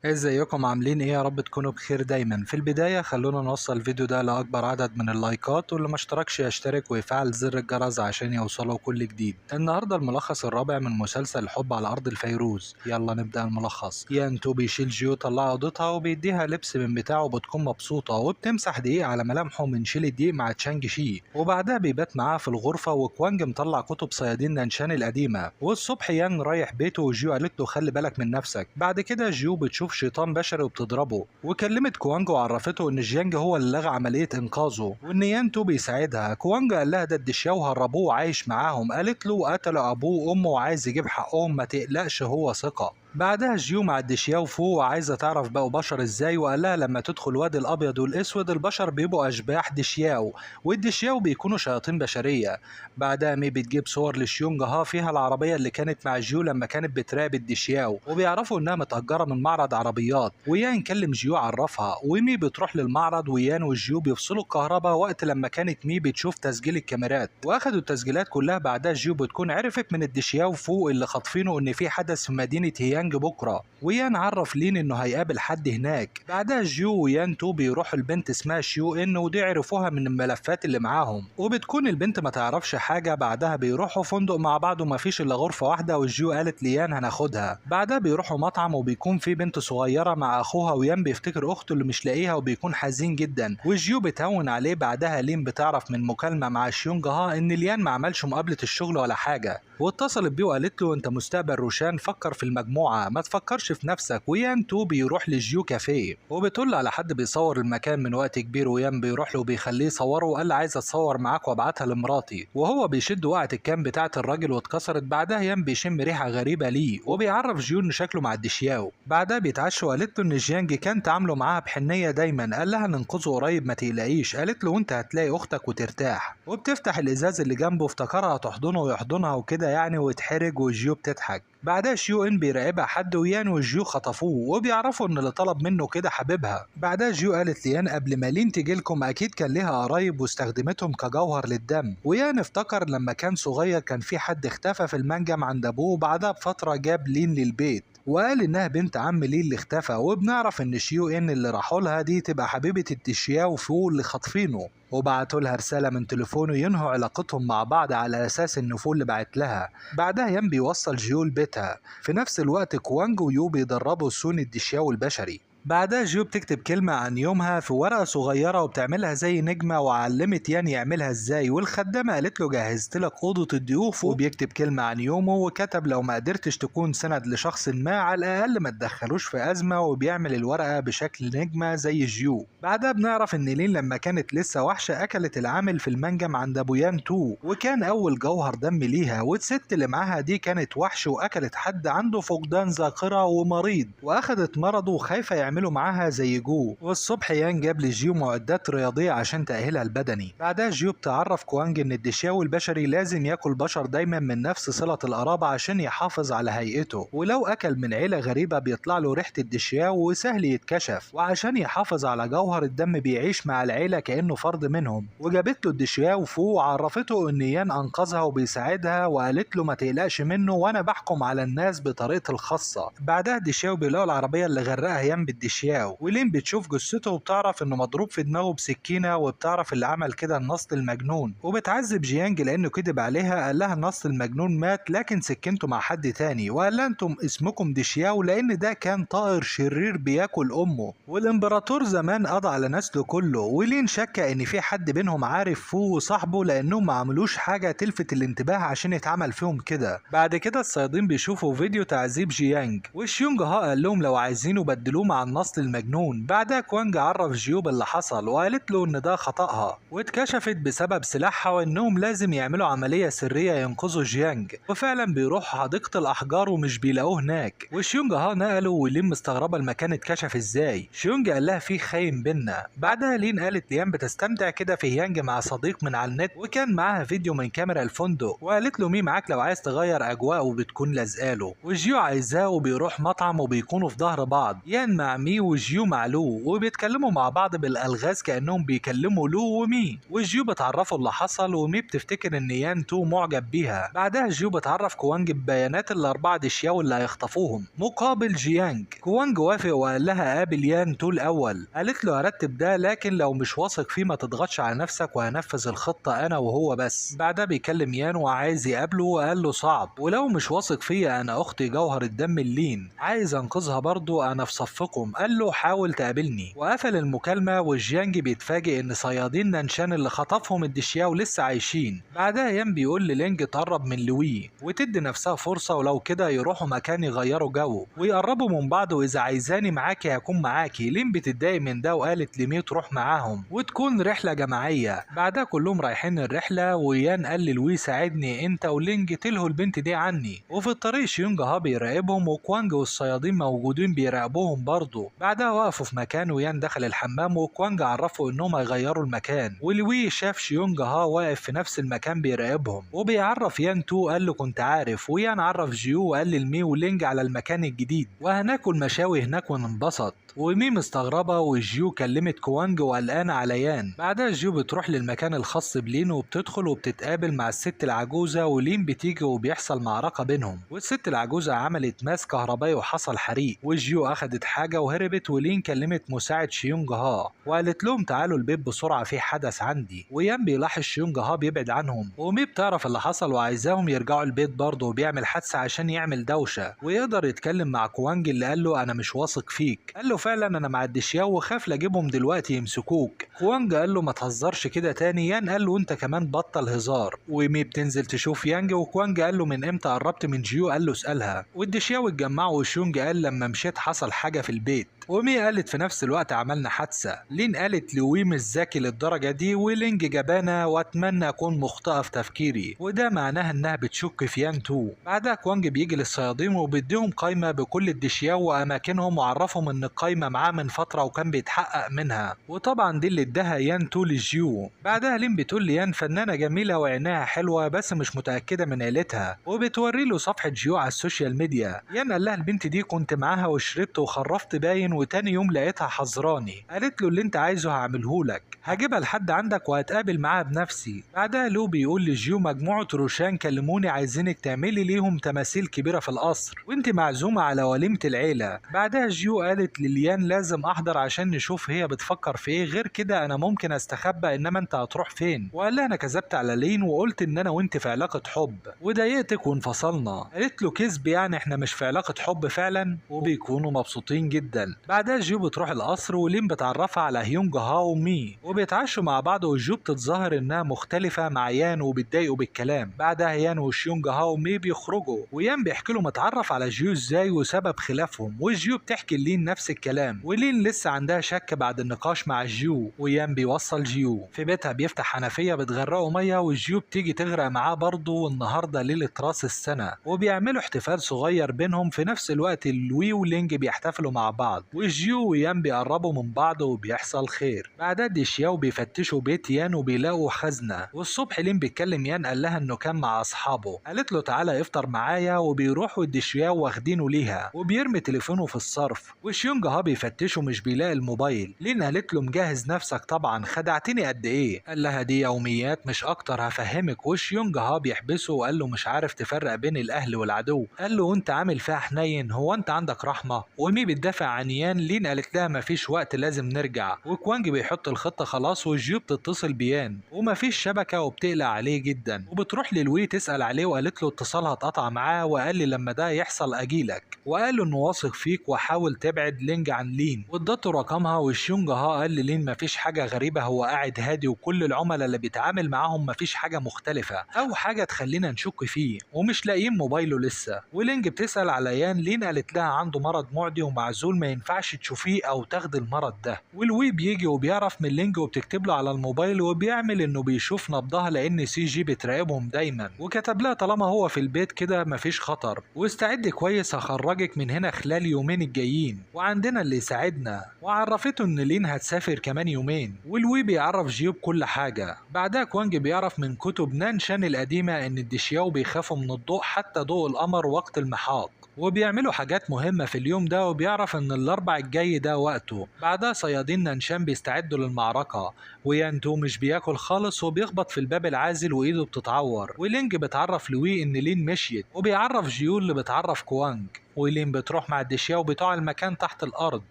ازيكم عاملين ايه؟ يا رب تكونوا بخير دايما. في البداية خلونا نوصل الفيديو ده لأكبر عدد من اللايكات، واللي ما اشتركش يشترك ويفعل زر الجرس عشان يوصله كل جديد. النهاردة الملخص الرابع من مسلسل الحب على أرض الفيروز. يلا نبدأ الملخص. يانتو بيشيل جيو طلع اوضتها وبيديها لبس من بتاعه، بتكون مبسوطة وبتمسح دقيق على ملامحه من شيل الدقيق مع تشانج شي، وبعدها بيبات معاها في الغرفة. وكوانج مطلع كتب صيادين نانشان القديمة. والصبح يان رايح بيته وجيو قالت له خلي بالك من نفسك. بعد كده جيو بتشوف شيطان بشري وبتضربه، وكلمت كوانج وعرفته ان جيانج هو اللي لغى عملية انقاذه وان يانتو بيساعدها. كوانج قال لها ده الدشياو هربوه وعايش معاهم، قالت له قتلوا ابوه وامه وعايز يجيب حقهم، ما تقلقش هو ثقة. بعدها جيو مع الدشياو فوق وعايزه تعرف بقوا بشر ازاي، وقال لها لما تدخل وادي الابيض والاسود البشر بيبقوا اشباح دشياو، والدشياو بيكونوا شياطين بشرية. بعدها مي بتجيب صور لشيونج ها فيها العربية اللي كانت مع جيو لما كانت بتراقب الدشياو، وبيعرفوا انها متاجره من معرض عربيات. ويان كلم جيو عرفها، ومي بتروح للمعرض، ويان وجيو بيفصلوا الكهرباء وقت لما كانت مي بتشوف تسجيل الكاميرات، واخدوا التسجيلات كلها. بعدها جيو بتكون عرفت من الدشياو فوق اللي خاطفينه ان في حدث في مدينة هيانج بكره، ويان عرف لين انه هيقابل حد هناك. بعدها جيو ويان تو بيروحوا البنت اسمها شيو ان، ودي عرفوها من الملفات اللي معاهم، وبتكون البنت ما تعرفش حاجة. بعدها بيروحوا فندق مع بعض وما فيش الا غرفة واحدة، وجيو قالت ليان هناخدها. بعدها بيروحوا مطعم وبيكون في بنت صغيرة مع اخوها، ويان بيفتكر اخته اللي مش لاقيها وبيكون حزين جدا، وجيو بتهون عليه. بعدها لين بتعرف من مكالمة مع شيونج ها ان ليان ما عملش مقابله الشغل ولا حاجة، واتصلت بيه وقالت له انت مستقبل روشان، فكر في المجموعة ما تفكرش في نفسك. ويان تو بيروح لجيو كافيه وبتقول له على حد بيصور المكان من وقت كبير، ويان بيروح له وبيخليه يصوره وقال له عايز اتصور معاك وابعتها لمراتي، وهو بيشد وقعت ال cam بتاعه الراجل واتكسرت. بعدها يان بيشم ريحه غريبة ليه وبيعرف جيو ان شكله مع الدشياو. بعدها بيتعشوا وقالت له ان جيانج كان تعامله معاها بحنيه دايما، قال لها ننقذه قريب ما تقلقيش، قالت له وانت هتلاقي اختك وترتاح. وبتفتح الازاز اللي جنبه افتكرها تحضنه ويحضنها وكده يعني ويتحرج، وجيو بتضحك. بعدها شيو ان بيراقبها حد، ويان وجيو خطفوه وبيعرفوا ان اللي طلب منه كده حبيبها. بعدها جيو قالت ليان قبل ما لين تجيلكم اكيد كان ليها قرايب واستخدمتهم كجوهر للدم. ويان افتكر لما كان صغير كان في حد اختفى في المنجم عند ابوه، وبعدها بفترة جاب لين للبيت وقال انها بنت عم لين اللي اختفى. وبنعرف ان شيو ان اللي راحوا لها دي تبقى حبيبه الدشياو فو اللي خاطفينه، وبعتوا لها رسالة من تليفونه ينهوا علاقتهم مع بعض على اساس انه فو اللي بعت لها. بعدها يان بيوصل جيو لبيتها. في نفس الوقت كوانج ويو بيدربوا سون الدشياو البشري. بعدها جيو بتكتب كلمة عن يومها في ورقة صغيرة وبتعملها زي نجمة، وعلمت يان يعملها ازاي، والخدامة قالت له جهزت لك أوضة الضيوف. وبيكتب كلمة عن يومه وكتب لو ما قدرتش تكون سند لشخص ما على الأقل ما تدخلوش في أزمة، وبيعمل الورقة بشكل نجمة زي جيو. بعدها بنعرف إن لين لما كانت لسه وحشة أكلت العامل في المنجم عند أبو يان تو، وكان أول جوهر دم ليها، والست اللي معاها دي كانت وحش وأكلت حد عنده فقدان ذاكرة ومريض، وأخدت مرضه وخايفة يعملوا معاها زي جو. والصبح يان جاب لجيو معدات رياضية عشان تأهلها البدني. بعدها جيو بتعرف كوانج ان الدشياو البشري لازم ياكل بشر دايما من نفس صلة القرابة عشان يحافظ على هيئته، ولو اكل من عيلة غريبة بيطلع له ريحة الدشياو وسهل يتكشف، وعشان يحافظ على جوهر الدم بيعيش مع العيلة كأنه فرد منهم. وجابت له الدشياو فوق وعرفته ان يان انقذها وبيساعدها، وقالت له ما تقلقش منه وانا بحكم على الناس بطريقتي الخاصة. بعدها الدشياو بيلاقوا العربية اللي غرقها يان بالدشياو، ولين بتشوف جثته وبتعرف انه مضروب في دماغه بسكينة، وبتعرف اللي عمل كده النصل المجنون، وبتعذب جيانج لانه كذب عليها، قال لها النصل المجنون مات لكن سكنته مع حد تاني، وقال لها انتم اسمكم دشياو لان ده كان طائر شرير بياكل امه، والامبراطور زمان قضى على نسله كله. ولين شك ان في حد بينهم عارف فو وصاحبه لانهم ما عملوش حاجة تلفت الانتباه عشان يتعمل فيهم كده. بعد كده الصيادين بيشوفوا فيديو تعذيب جيانج، وشيونج ها قال لهم لو عايزينه بدلوه مع النصل المجنون. بعدها كوانج عرف جيو باللي حصل وقالت له ان ده خطأها واتكشفت بسبب سلاحها، وانهم لازم يعملوا عملية سرية ينقذوا جيانج. وفعلا بيروحوا حديقة الاحجار ومش بيلاقوه هناك، وشيونج ها نقله، ولين مستغربة المكان اتكشف ازاي. شيونج قال لها في خاين بينا. بعدها لين قالت ليان بتستمتع كده في هيانج مع صديق من على النت، وكان معاها فيديو من كاميرا الفندق، وقالت له مي معاك لو عايز تغير اجواء وبتكون لازقاله. وجيو عايزاه وبيروح مطعم وبيكونوا في ظهر بعض. يان مع مي وجيو مع لو، وبيتكلموا مع بعض بالالغاز كانهم بيكلموا لو ومي، وجيو بتعرفوا اللي حصل، ومي بتفتكر ان يان تو معجب بيها. بعدها جيو بتعرف كوانج ببيانات الاربعة ديشياو اللي هيخطفوهم مقابل جيانج. كوانج وافق وقال لها قابل يان تو الاول، قالت له هرتب ده لكن لو مش واثق فيه ما تضغطش على نفسك وهنفذ الخطة انا وهو بس. بعدها بيكلم يان وعايز يقابله وقال له صعب، ولو مش واثق فيا انا اختي جوهر الدم اللين عايز انقذها برضو انا في صفكم، قال له حاول تقابلني. وقفل المكالمة، وجيانج بيتفاجئ ان صيادين نانشان اللي خطفهم الدشياو لسه عايشين. بعدها يان بيقول للينج تقرب من لوي وتدي نفسها فرصة، ولو كده يروحوا مكان يغيروا جو ويقربوا من بعض، واذا عايزاني معاكي هكون معاكي. لين بتتضايق من ده وقالت لمي تروح معاهم وتكون رحلة جماعية. بعدها كلهم رايحين الرحلة، ويان قال للوي ساعدني انت ولينج تلهوا البنت دي عني. وفي الطريق شيونج ها بيراقبهم، وكوانج والصيادين موجودين بيراقبوهم برضه. بعدها وقفوا في مكان، ويان دخل الحمام وكوانج عرفوا انهم هيغيروا المكان، ولوي شاف شيونج ها واقف في نفس المكان بيراقبهم، وبيعرف يان تو قال له كنت عارف، ويان عرف جيو وقال للمي ولينج على المكان الجديد وهناكل مشاوي هناك وننبسط. ومي مستغربة، وجيو كلمت كوانج وقلقانة على يان. بعدها جيو بتروح للمكان الخاص بلين وبتدخل وبتتقابل مع الست العجوزة، ولين بتيجي وبيحصل معركة بينهم، والست العجوزة عملت ماس كهربائي وحصل حريق، وجيو اخدت حاجة وهربت، ولين كلمت مساعد شيونج ها وقالت لهم تعالوا البيت بسرعة في حدث عندي. ويان بيلاحظ شيونج ها بيبعد عنهم، ومي بتعرف اللي حصل وعايزاهم يرجعوا البيت برضه، وبيعمل حادثة عشان يعمل دوشة ويقدر يتكلم مع كوانج اللي قال له انا مش واثق فيك، قال له فعلا انا مع الدشياو وخاف لاجيبهم دلوقتي يمسكوك. كوانج قال له ما تهزرش كده تاني، يان قال له انت كمان بطل هزار. ومي بتنزل تشوف يانج، وكوانج قال له من امتى قربت من جيو، قال له اسالها. والدشياو اتجمعوا، وشيونج قال لما مشيت حصل حاجة في البيت، ومي قالت في نفس الوقت عملنا حادثه. لين قالت لوي مش ذكي للدرجة دي، ولينج جبانه واتمنى اكون مخطئه في تفكيري، وده معناها انها بتشك في يان تو. بعدها كوانج بيجي للصيادين وبيديهم قايمة بكل الدشياو واماكنهم، وعرفهم ان القايمة معاه من فترة وكان بيتحقق منها، وطبعا دي اللي اداها يان تو لجيو. بعدها لين بتقول ليان فنانة جميلة وعيناها حلوة بس مش متاكدة من عيلتها، وبتوري له صفحة جيو على ال social media. يان قال لها البنت دي كنت معاها وشربت وخرفت باين، وتاني يوم لقيتها حذراني، قالت له اللي انت عايزه هعمله لك، هجيبها لحد عندك وهتقابل معاها بنفسي. بعدها لو بيقول لجيو مجموعة روشان كلموني عايزينك تعملي ليهم تماثيل كبيرة في القصر وانت معزومه على وليمة العيلة. بعدها جيو قالت لليان لازم احضر عشان نشوف هي بتفكر في ايه، غير كده انا ممكن استخبى انما انت هتروح فين. وقال لها انا كذبت على لين وقلت ان انا وانت في علاقة حب وضايقتك وانفصلنا. قالت له كذب يعني احنا مش في علاقة حب فعلا، وبيكونوا مبسوطين جدا. بعدها جيو بتروح القصر، ولين بتعرفها على هيونج ها ومي وبيتعشوا مع بعض، وجيو بتتظاهر انها مختلفة مع يان وبتضايقوا بالكلام. بعدها يان وشيونج ها ومي بيخرجوا، ويان بيحكي له متعرف على جيو ازاي وسبب خلافهم، وجيو بتحكي لين نفس الكلام، ولين لسه عندها شك بعد النقاش مع جيو. ويان بيوصل جيو في بيتها، بيفتح حنفية بتغرقه مية، وجيو بتيجي تغرق معاه برضه، والنهارده ليلة راس السنة، وبيعملوا احتفال صغير بينهم. في نفس الوقت لوي ولينج بيحتفلوا مع بعض، وجيو ويان بيقربوا من بعض وبيحصل خير. بعدها ديشياو بيفتشوا بيت يان وبيلاقوا خزنه، والصبح لين بيتكلم يان قال لها انه كان مع اصحابه، قالت له تعالى افطر معايا، وبيروحوا الديشياو واخدينه ليها، وبيرمي تليفونه في الصرف، وشيونج ها بيفتشه مش بيلاقي الموبايل. لين قالت له مجهز نفسك طبعا، خدعتني قد ايه؟ قال لها دي يوميات مش اكتر هفهمك. وشيونج ها بيحبسه وقال له مش عارف تفرق بين الاهل والعدو، قال له انت عامل فيها حنين، هو انت عندك رحمه؟ ومي بتدافع عن يان، لين قالت لها مفيش وقت لازم نرجع، وكوانج بيحط الخطة خلاص، وجيو بتتصل بيان ومفيش شبكة وبتقلق عليه جدا، وبتروح للوي تسال عليه وقالت له اتصالها اتقطع معاه وقال لي لما ده يحصل اجيلك، وقال له انه واثق فيك وحاول تبعد لينج عن لين، وادته رقمها. وشيونج ها قال للين مفيش حاجة غريبة، هو قاعد هادي وكل العملاء اللي بيتعامل معاهم مفيش حاجة مختلفة او حاجة تخلينا نشك فيه، ومش لاقيين موبايله لسه. ولينج بتسال على يان، لين قالت لها عنده مرض معدي ومعزول ما ينفعش تشوفيه او تاخدي المرض ده. ولوي بيجي وبيعرف من لينج وبتكتب له على الموبايل، وبيعمل انه بيشوف نبضها لان سي جي بتراقبهم دايما، وكتب لها طالما هو في البيت كده مفيش خطر، واستعد كويس هخرجك من هنا خلال يومين الجايين وعندنا اللي يساعدنا. وعرفته ان لين هتسافر كمان يومين، ولوي بيعرف جيو بكل حاجة. بعدها كوانج بيعرف من كتب نانشان القديمة ان الدشياو بيخافوا من الضوء حتى ضوء القمر وقت المحاق، وبيعملوا حاجات مهمة في اليوم ده، وبيعرف ان الاربع الجاي ده وقته. بعدها صيادين نانشان بيستعدوا للمعركة، ويانتو مش بياكل خالص وبيخبط في الباب العازل وايده بتتعور، ولينج بتعرف لوي ان لين مشيت، وبيعرف جيو اللي بتعرف كوانج، ولين بتروح مع الدشياو بتوع المكان تحت الارض.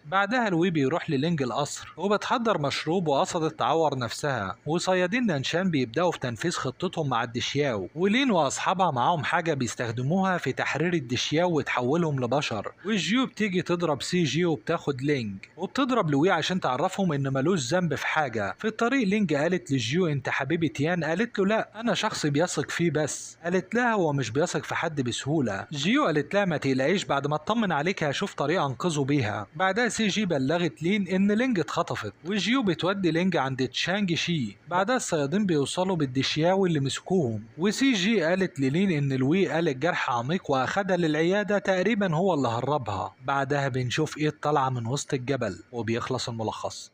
بعدها لوي بيروح للينج القصر وبتحضر مشروب وقصدت تعور نفسها، وصيادين نانشان بيبداوا في تنفيذ خطتهم مع الدشياو، ولين واصحابها معاهم حاجة بيستخدموها في تحرير الدشياو وتحولهم لبشر. والجيو بتيجي تضرب سي جي وبتاخد لينج، وبتضرب لوي عشان تعرفهم ان ملوش ذنب في حاجة. في الطريق لينج قالت لجيو انت حبيبي تيان، قالت له لا انا شخص بيثق فيه بس، قالت لها هو مش بيثق في حد بسهولة. جيو قالت لها ما تقلقيش بعد ما اطمن عليك هشوف طريقه انقذه بيها. بعدها سي جي بلغت لين ان لينج اتخطفت، وجيو بتودي لينج عند تشانج شي. بعدها الصيادين بيوصلوا بالدشياو اللي مسكوهم، وسي جي قالت للين ان لوي قال الجرح عميق واخدها للعياده، تقريبا هو اللي هربها. بعدها بنشوف ايه طالعه من وسط الجبل، وبيخلص الملخص.